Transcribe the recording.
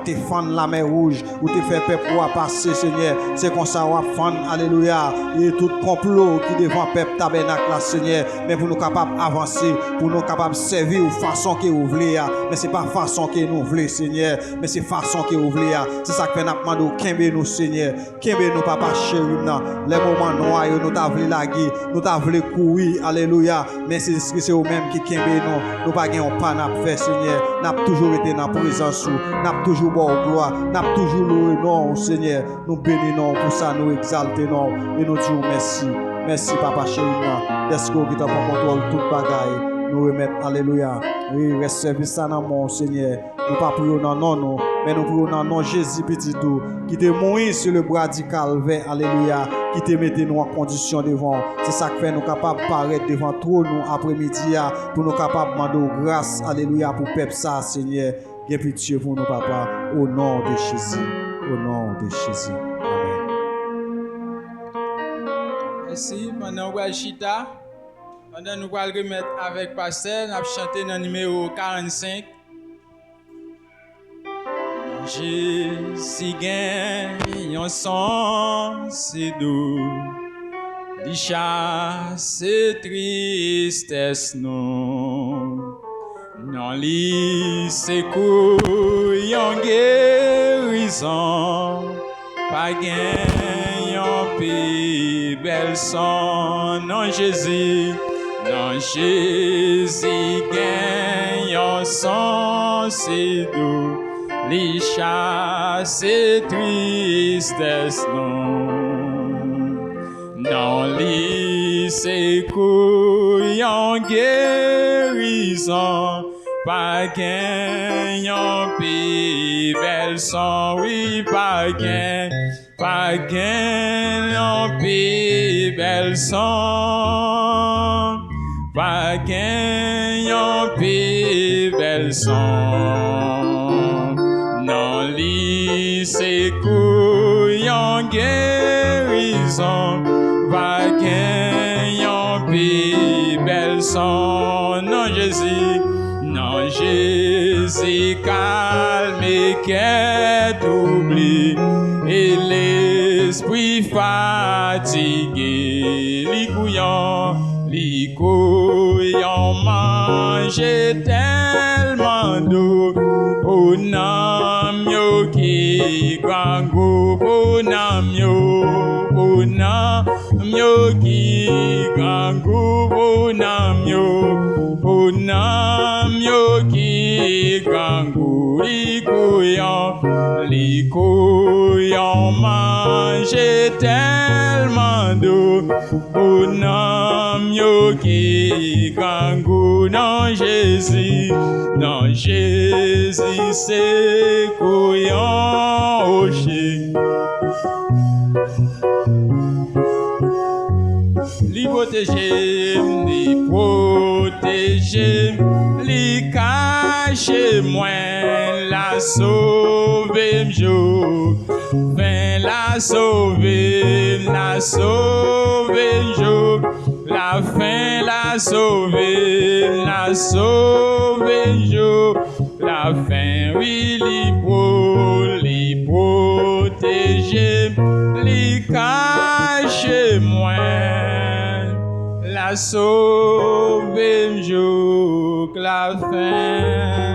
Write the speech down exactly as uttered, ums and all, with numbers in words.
te fann Lamè Wouj, ou te fè pèp ou a pase, Senyè. Se konsa w ap fann, alelouya, e tout konplo ki devan pèp Tabènak la, Senyè. Men pou nou kapab avanse, pou nou kapab sèvi w fason ke ou vle a. Men se pa fason ke nou vle, Senyè, men se fason ke ou vle a. Se sa k fè n ap mande w kenbe nou, Senyè. Kenbe nou, papa cheri m nan. Lè moman nwa yo, nou ta vle lage, nou ta vle kouri, alelouya. Men se, se ou menm ki kenbe nou. Nou pa gen yon pa n ap fè, Senyè. N ap toujou rete nan prezans ou. N ap toujou ba w glwa. N ap toujou louwe non w, Senyè. Nou beni non w pou sa, nou egzalte non w. E nou di w mèsi. Mèsi, papa cheri m nan, dèske w gentan pran kontwòl tout bagay. Nou remèt, alelouya, e rès sèvis la nan men w, Senyè. Nou pa priye w nan non nou, men nou priye w nan non Jezi, pitit ou, ki te mouri sou le bwa di Kalvè, alelouya, ki te mete nou an kondisyon devan w. Se sa k fè nou kapab parèt devan twòn ou apremidi a, pou nou kapab mande w gras, alelouya, pou pèp sa a, Senyè. Gen pitye pou nou, papa, o non de Jezi, o non de Jezi. Amèn. Mèsi. Pandan w pral chita, pandan nou pral remèt avèk pastè, n ap chante nan nimewo karannsenk. Jezi gen yon son si dou, li chase tristès nou. Non li se kou yon gerizon. Pa gen yon pi bèl son, non Jezi, non Jezi gen yon son si dou, li chase tristès nou. Non li se kou yon gerizon, pa gen yon pi bèl son, wi, pa gen, pa gen yon pi bèl son, pa gen yon pi bèl son. Non li se kou yon gerizon, pa gen yon pi bèl son, non Jezi, non Jezi kalme kè twouble e lespri fatige, li kou yon, li kou yon manje tèlman dou pou nanm yo ki grangou, pou nanm yo, pou nanm yo ki grangou, pou nanm yo, pou nanm yo ki grangou, li kou yon, li kou yon manje tèlman dou pou nanm yo ki grangou, non Jezi, non Jezi se kou yon woche. Li pwoteje m, li pwoteje m, li kache mwen, l a sove m jou. Fen l a sove m, l a sove m jou. Lafen l a sove m, l a sove m jou. Lafen, wi, li pwo, li pwoteje m, li kache mwen. L a sove m jouk lafen.